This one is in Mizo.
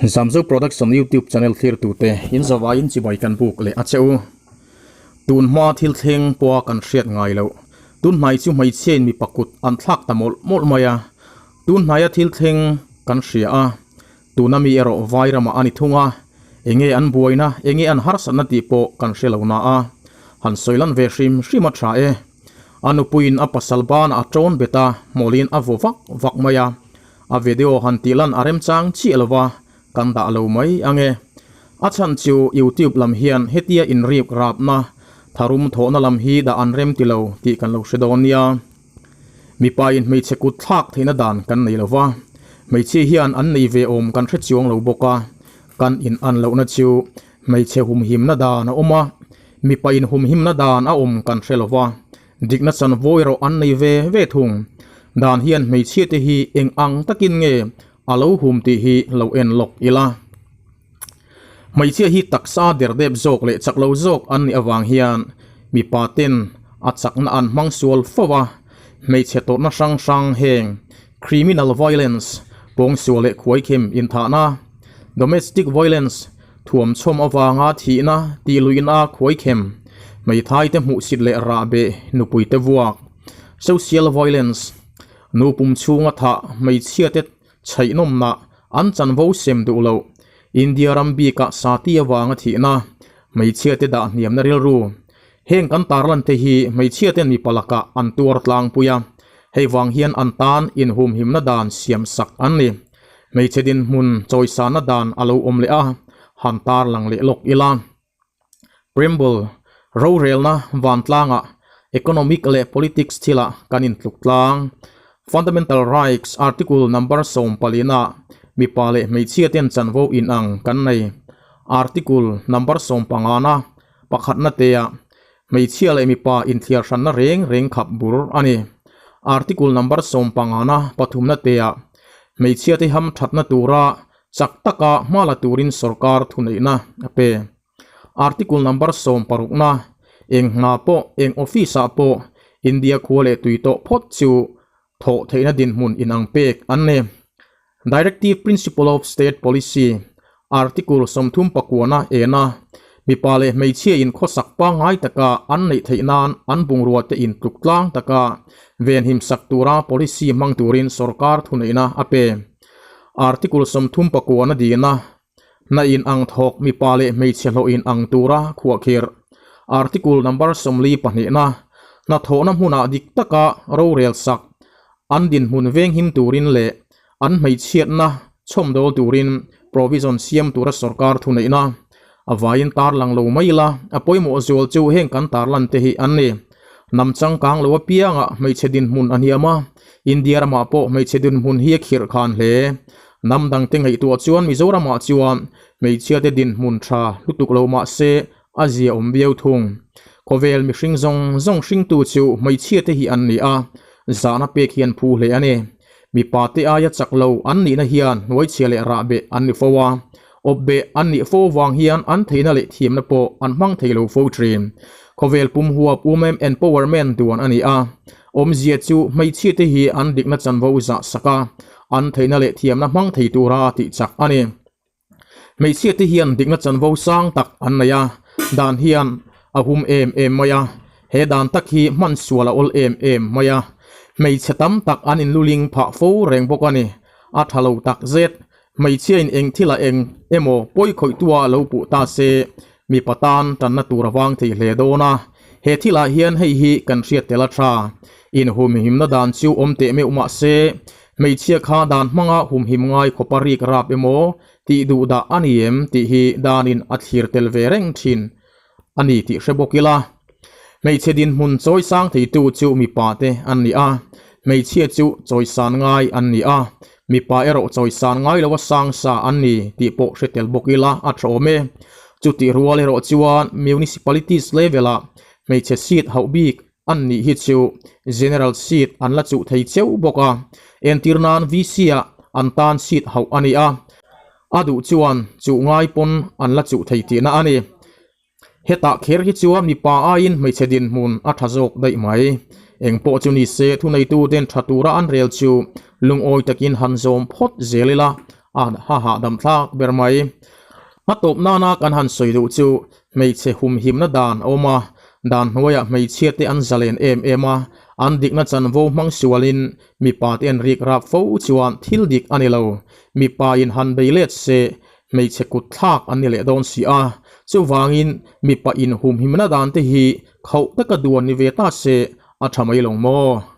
Zamzo Production YouTube channel thlirtute in zavaiin chibai kan buk leh a che u. Tun hma thil thleng pawha kan hriat ngai loh, tun hnai chu hmeichhiain mipa kut an thlak ta mawlh mawlh mai a. Tun hnaia thil thleng kan hria a, tuna mi erawh vai ramah a ni thung a, enge an buaina, enge an harsatna tih pawh kan hre lo na a, han sawi lan ve hrim hrim a tha e. A nupuiin a pasal banah a tawn bet a, hmawlin a vaw vak vak mai a, A video han tih lan a remchang chiah lo va, kan dah lo mai ang e. A chhan chu YouTube lam hian hetia inrip rapna, tharum thawhna lam hi dah an rem ti lo tih kan lo hre dawn nia. Mipa in hmeichhe kut thlak theihna dan kan nei lo va, hmeichhia hian an nei ve awm kan hre chuang lo bawk a, kan in an lohna chu hmeichhe humhimna dan a awm a, mipa in humhimna dan a awm kan hre lo va, Dikna chanvo erawh an nei ve ve thung. Dan hian hmeichhia te hi eng ang takin nge a lo hum tih hi lo en lawk ila. Hmeichhia hi taksa derdep zawk leh chak lo zawk an nih avang hian mipa ten a chakna an hmang sual fo a, hmeichhe tawrhna hrang hrang heng criminal violence, pawngsual leh khuaikhem inthahna, domestic violence, Thuamchhawm avanga thihna tih luihna khuaikhem, hmeithai te hmuhsit leh rahbeh nupui te vuak, social violence, nu pum chhunga thah hmeichhia te chhaihnawmna an chanvo sem duh loh, India ram bikah sati avanga thihna hmeichhia te dah hniamna rilru. Heng kan tarlan te hi hmeichhia ten mipa lakah an tuar tlangpui a, hei vang hian an tan inhumhimna dan siamsak an ni. Hmeichhe dinhmun chawisana dan a lo awm leh a, han tarlang leh lawk ila. Preamble, Rorelna vantlangah economic leh politics thilah kan intluk tlang. Fundamental Rights Article number 14 ah mipa leh hmeichhia ten chanvo inang kan nei. Article number 15 na pakhatna te ah Hmeichhia leh mipa inthiar hranna reng reng khap bur a ni. Article number 15 na pathumna teah hmeichhiate ham thatna tura chak taka hma la turin sorkar thuneihna a pe. Article number 16 na eng hna pawh eng office ah pawh India khua leh tui tawh phawt chu thawh theihna dinhmun inang pek an ni. Directive Principle of State Policy, Article 39 na ena mipa leh hmeichhia in khawsak pangngai taka an neih theih nan an bungrua te in tluk tlang taka venhim sak tura policy hmang turin sorkar thuneihna a pe. Article 39 na dina hna in ang thawk mipa leh hmeichhe hlawh in ang tura khuahkhirh. Article number 42 na hnathawhna hmunah dik taka rorel sak an dinhmun venghim turin leh an hmeichhiatna chhawmdawl turin provision siam tura sorkar thuneihna a vaiin tarlang lo mai ila, a pawimawh zual chu heng kan tarlan te hi an ni. Hnam changkang lo apiangah hmeichhe dinhmun a hniam a, India ramah pawh hmeichhe dinhmun hi a khirh khan hle. Hnam dangte ngaihtuah chuan Mizoramah chuan hmeichhiate dinhmun tha lutuk lo mah se a zia awm viau thung. Khawvel mihring zawng zawng hringtu chu hmeichhiate hi an ni a, zahna pek hian phu hle a ni. Mipa te aia chak lo an nihna hian hnuaichhia leh rahbeh an ni fo a, awpbeh an nih fo vang hian an theihna leh thiamna pawh an hmang thei lo fo thin. Khawvel pum huap Women Empowerment duan a ni a, awmzia chu hmeichhiate hi an dikna chanvo zah sak a, an theihna leh thiamna hmang thei tura tih chak a ni. Hmeichhia te hian dikna chanvo sang tak an nei a, dan hian a hum em em mai a, he dan tak hi hman sual a awl em em mai a, hmeichhe tam tak an inluling phah fo reng bawk a ni. A tha lo tak zet, hmeichhia in eng thil ah eng emaw pawi khawih tu ah lo puh ta se, mipa tan tanna tur a vang thei hle dawn a, he thil ah hian hei hi kan hriat tel a tha, inhumhimna dan chu awm teh meuh mah se, Hmeichhia kha dan hmanga humhim ngai khawpa rik rap emaw tih duh dah a ni em tih hi danin a thlir tel ve reng thin a ni tih hre bawk ila. Hmeichhe dinhmun chawi sang theitu chu mipa te an ni a, hmeichhia chu chawi san ngai an ni a, mipa erawh chawi san ngai loa sang sa an ni tih pawh hre tel bawk ila a tha awm e. Chutih rual erawh chuan Municipalities level-ah hmeichhe seat hauh bik An nih hi chu General seat an la chuh thei cheu bawk a, entir nan VC ah an tan seat hauh a ni a, a duh chuan chuh ngai pawn an la chuh thei tihna a ni. Hetah kher hi chuan mipa aiin hmeichhe dinhmun a tha zawk daih mai. Engpawh chu ni se thuneitu ten tha tura an rel chu lungawi takin han zawm phawt zel ila. A ha hahdam thlak ber mai. A tawp nana kan han sawi duh chu hmeichhe humhimna dan a awm a, dan hnuaiah hmeichhia te an zalen em em a, an dikna chanvo hmang sualin mipa te an rik rap fo chuan thil dik a ni lo. Mipa in han bei let se hmeichhe kut thlak an ni leh dawn si a, chuvangin mipa in humhimna dan te hi khauh taka duan ni ve ta se a tha mai lo maw?